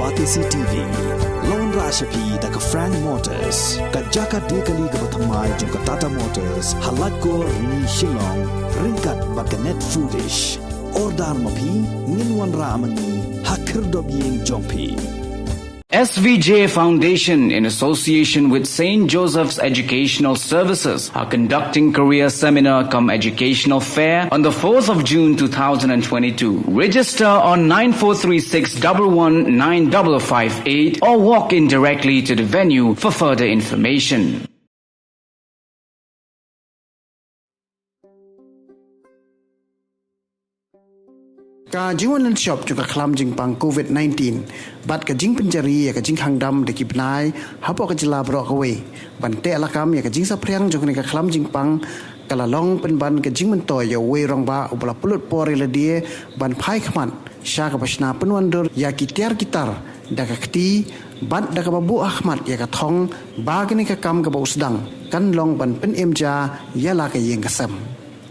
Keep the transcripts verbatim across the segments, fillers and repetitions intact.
Batesi T V la wanrah sha phi da ka Frank Motors, ka jaka die kali kaba thymmai jong ka Tata Motors, ha Laitkor Rni Shillong, ryngkat bad ka Net Foodish. Order ma phi, ngin wanrah ma ngi ha khyrdop ïing jong phi. S V J Foundation, in association with Saint Joseph's Educational Services, are conducting career seminar cum educational fair on the fourth of June two thousand and twenty-two. Register on nine four three six double one nine double five eight or walk in directly to the venue for further information. Ka jingwan lynshop jong ka khlam jingpang COVID nineteen bad ka jingpynjari ïa ka jingkhang dam da ki bnai hapoh ka jylla baroh kawei ban teh lakam ïa ka jingsaphriang jong kane ka khlam jingpang ka la long pynban ka jingmyntoi ïa uwei u rangbah uba la pynlut por ïa lade ban phai khmat sha kaba shna pynwandur ïa ki tiar ki tar da ka kti bad da kaba buh ha khmat ïa ka thong ba kane ka kam kaba u sdang kan long ban pynim ja ïa la ka ïing ka sem.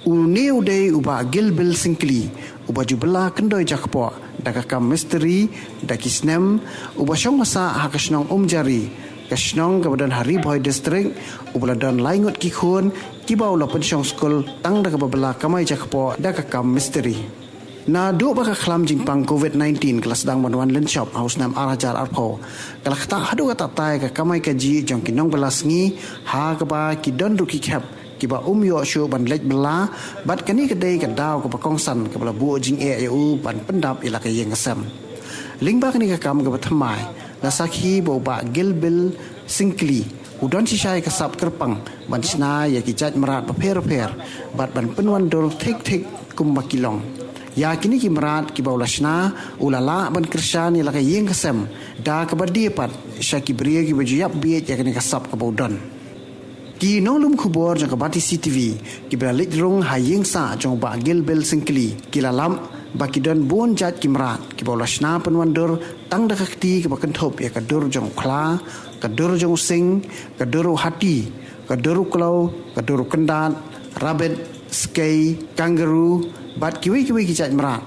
Une u dei u Bah Gilbil Syngkli, uba ju bylla kyndoi jakpoh da ka kam mistri da ki snem, uba shong ba sah ha ka shnong Umjari, ka shnong kaba don ha Ri Bhoi District, uba la don lai ngut ki khun kiba u la pynshong skul tang da kaba bylla kamai jakpoh da ka kam mistri. Naduh ba ka khlam jingpang COVID nineteen ka la sdang ban wan lynshop ha u snem ar hajar arphew, ka la ktah haduh katta katta ïa ka kamai kajih jong ki nongbylla sngi, ha kaba ki don ruh ki khep kiba um ïoh shuh ban leit bylla, bad kane ka dei ka daw kaba kongsan kaba la buh jingeh ïa u ban pyndap ïa la ka ïing ka sem. Lyngba kane ka kam kaba thymmai, la sakhi ba u Bah Gilbil Syngkli u don shisha ïa ka sap kyrpang ban shna ïa ki jait mrad bapher bapher bad ban pynwandur thik thik kumba ki long. Ïa kine ki mrad kiba u la shna, u la lah ban kyrshan ïa la ka ïing ka sem da kaba die pat sha ki briew kiba ju ïap bieit ïa kane ka sap kaba u don. Ki nonglum khubor jong ka Batesi T V kiba la leit rung ha ïing sah jong u Bah Gilbil Syngkli ki la lap ba ki don bun jait ki mrad kiba u la shna pynwandur tang da ka kti kaba kynthup ïa ka dur jong u khla, ka dur jong u sing, ka dur u hati, ka dur u kloi, ka dur u kyndat, rabbit, skei, kangaroo bad kiwei kiwei ki jait mrad.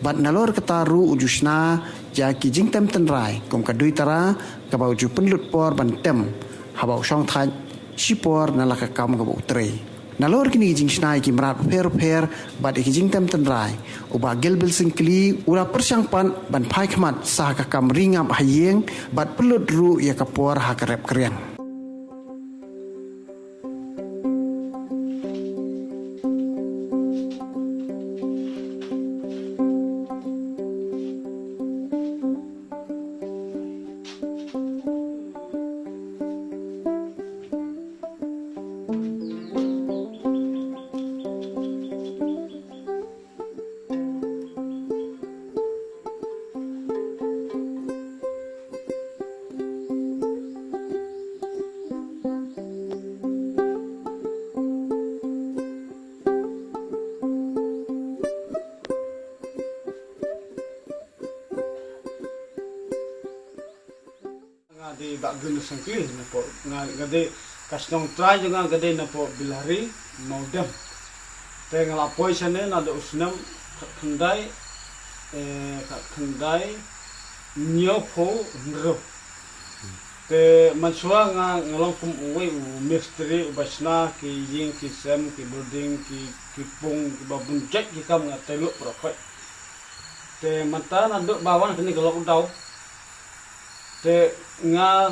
Bad nalor kata ruh u ju shna ïa ki jingtem tynrai kum ka duitara kaba u ju pynlut por ban tem haba u shong thait shipor na la ka kam kaba u trei. Nalor kine ki jingshna ïa ki mrad bapher bapher bad ïa ki jingtem tynrai, u Bah Gilbil Syngkli u la pyrshang pat ban phai khmat sha ka kam ri ngap ha ïing bad pynlut ruh ïa ka por ha ka rep ka riang. Nga dei Bah Gilbil Syngkli, napoh nga, nga dei, ka shnong trai jong nga ka dei napoh Bilhari, Mawdem. Te nga la poi shane naduh u snem khatkhyndai, eh, khatkhyndai hynñiewphew hynriew. Te mynshuwa nga, nga long kum uwei u mistri uba shna ki ïing ki sem, ki building, ki, ki pung, kiba bun jait ki kam nga tei lut baroh khoit. Te mynta naduh ba wan kane ka lockdown, te nga,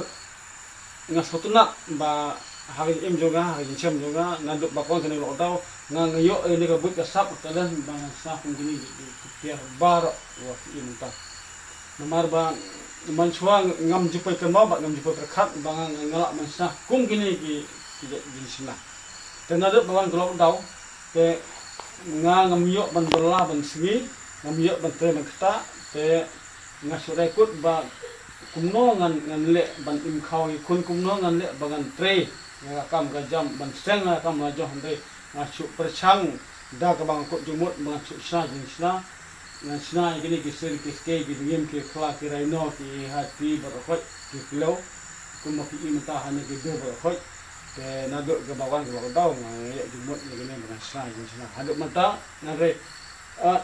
nga sngewtynnat ba ha ka jingim jong nga, ha ka jingshem jong nga, naduh ba wan kane ka lockdown, nga, nga ïoh ïa kane ka buit ka sap ka talent ba ngan shna kum kine ki, ki, ki tiar baroh ba ki im mynta. Namar ba mynshuwa ngam ju poi kynmaw bad ngam ju poi pyrkhat ba nga, nga lah ban shna kum kine ki, ki, ki jingshna. Te naduh ba wan ka lockdown, te nga ngam ïoh ban bylla ban sngi, ngam ïoh ban trei ban ktah, te nga shu rai kut ba kumno ngan, ngan leh ban im khaw ïa ki khun, kumno ngan leh ba ngan trei ïa ka kam ka jam ban seng ïa ka kam la jong, hynrei nga shu pyrshang da kaba nga kut jingmut ba nga shu shna jingshna, ngan shna ïa kine ki sir ki skei, ki dngiem, ki khla, ki rhino, ki hati baroh khoit, ki klew, kumba phi i mynta ha kine ki dur baroh khoit. Te naduh kaba wan ka lockdown nga ïoh jingmut ïa kine ba ngan shna jingshna. Haduh mynta ngan rai, ah,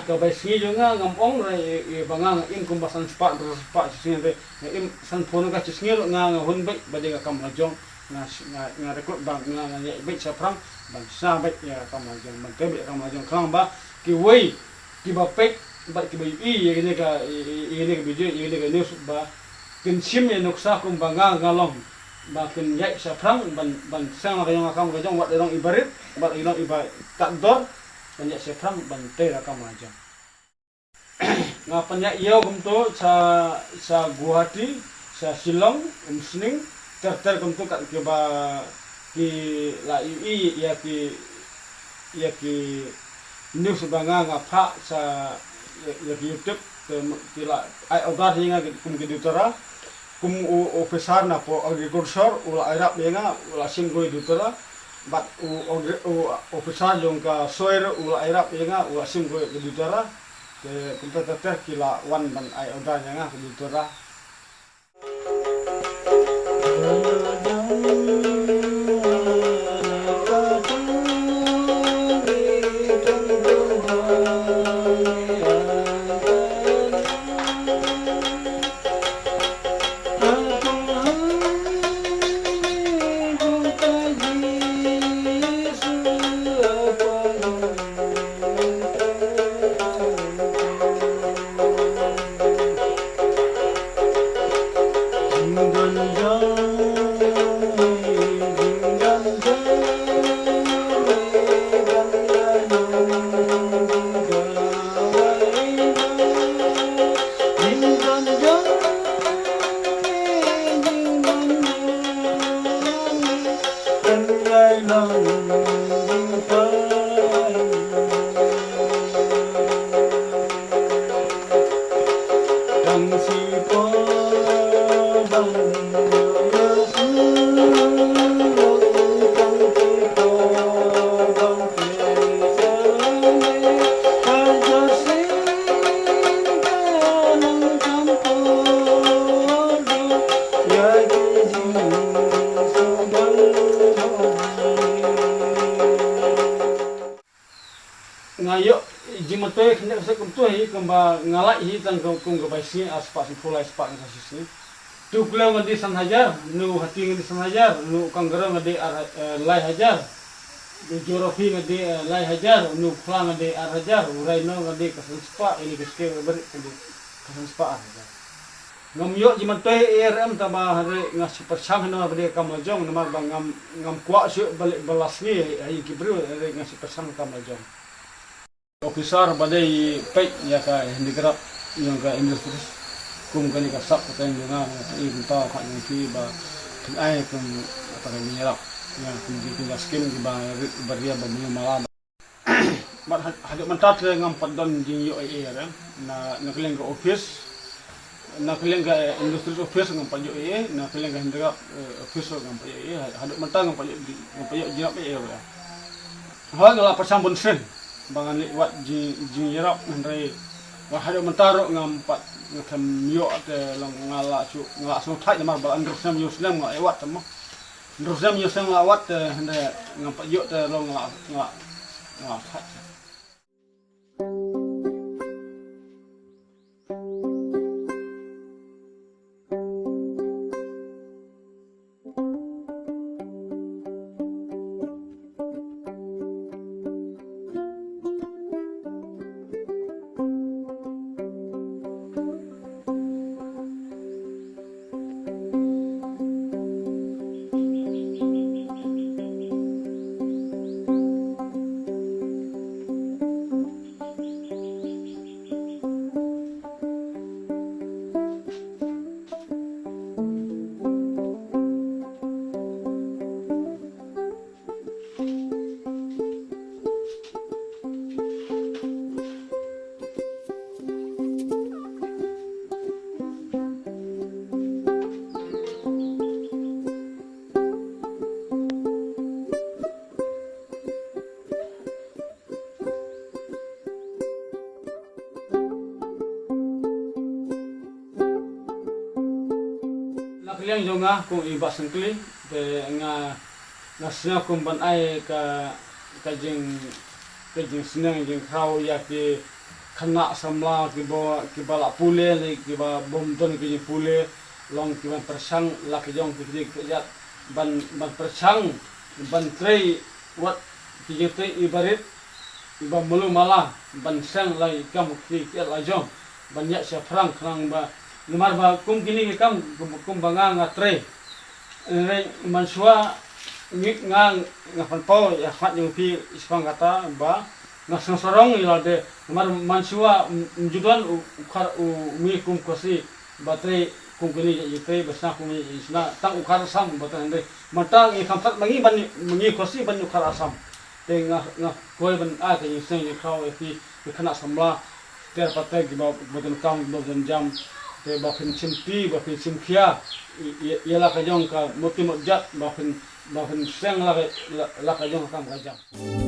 Ka bai sngi jong nga ngam ong re, i, i ba nga nga im kumba san spah, dua spah shi sngi re. Nga im san phew na ka shi sngi lo nga, nga hun beit ba dei ka kam la jong. Nga, nga, nga record ba nga, nga ïa beit shaphrang ban sa beit ïa ka kam la jong, ban te beit ïa ka kam la jong khnang ba kiwei kiba peit bad kiba ïohi ïa kane ka, ïa, ïa, ïa kane ka video, ïa kane ka news ba kin shim ïa nuksa kumba nga nga long, ba kin ïaid shaphrang ban, ban seng la ka jong ka kam la jong, wat la long iba rit, wat la long iba tad dor, ban ïaid shaphrang ban tei la ka kam la jong. Nga pynïaid ïew kumto sha, sha Guwahati, sha Shillong, Umsning, ter ter kumto kat kiba ki la ïohi ïa ki, ïa ki news ba nga nga phah sha ïa, ïa ki YouTube, ki, ki la ai order ïa nga kum ki dutara, kum u officer na pdeng agriculture u la ïarap ïa nga, u la shim ko dutara, bad u, u, u officer jong ka soil u la ïarap ïa nga, u la shim ko dutara. Te kumta ter ter ki la wan ban ai order ïa nga ki dutara. Nga ïoh jingmyntoi khyndiat ka sait kumto hi, kumba nga lait hi tang kum, kum ka bai sngi, ar spah sanphew lai spah nga sa shisngi. Tu klew nga dei san hajar, nu hati nga dei san hajar, nu kangaroo nga dei ar, eh, lai hajar. Nu jorofi nga dei, eh, lai hajar, nu phla nga dei ar hajar, u rhino nga dei ka san spah, ïa kine ki skhem barit nga dei ka san spah ar hajar. Ngam ïoh jingmyntoi ei ei ruh em, tangba hynrei nga shu pyrshang hi namar ba dei ka kam la jong, namar ba ngam, ngam kwah shuh ba leh ba la sngi ha ïing ki briew, hynrei nga shu pyrshang ka kam la jong. Officer ba dei peit ïa ka handicraft jong ka industries, kum kane ka sap ka teng jong nga, nga ïohi kumta ka jong ki ba phin ai kum kata ka jingïarap ïa kum ki, kum ka skim kiba rit ba ria ba mih mala. Bad ha, haduh mynta te ngam pat don jingïoh ei ei ruh na, na ka liang ka office, na ka liang ka industry office ngam pat ïoh ei ei, na ka liang ka handicraft, eh, office ruh ngam pat ïoh ei ei, haduh mynta ngam pat ïoh, ngam pat ïoh jingïarap ei ei ruh. Hooid nga la pyrshang bun sien ba ngan leit wad jing, jingïarap, hynrei wat haduh mynta ruh ngam pat, ngam ïoh te long, nga la shu, nga la shu thait namar ba hynriew snem hynñiew snem nga la wad te mo. Hynriew snem hynñiew snem nga la wad te, hynrei ngam pat ïoh te long nga la, nga la, nga la thait. Na ka liang jong nga kum i Bah Syngkli, te nga, nga sngew kum ban ai ka, ka jing, Ka jingsneng jingkhraw ïa ki khynnah samla kiba, kiba la pule ne kiba bym don ki jingpule, long kiban pyrshang la ka jong ki kjat ki kjat ban, ban pyrshang ban trei wat ki jingtrei iba rit, iba malu mala, ban seng la i kam ki kjat la jong ban ïa shaphrang khnang ba, namar ba kum kine ki kam, kum, kum ba nga nga trei. Hynrei mynshuwa ngi, nga, nga pynpaw ïa khmat jong phi shaphang kata ba nga sngewsarong ïa lade, namar mynshuwa m-, ym ju don u, u khar u mi kum Khasi ba trei kum kine ïa trei, ba shna kum ïa shna, tang u khar Assam ba trei. Hynrei mynta ngi kham pat ma ngi ban, ma ngi Khasi ban u khar Assam. Te nga, nga khuslai ban ai ka jingsneng jingkhraw ïa phi ki khynnah samla ter pater kiba, ba donkam, ba donjam. Te ba phin shimti, ba phin shimkhia ïa, ïa, ïa la ka jong ka mut ki mut jat, ba phin, ba phin seng la ka, la, la ka jong ka kam ka jam.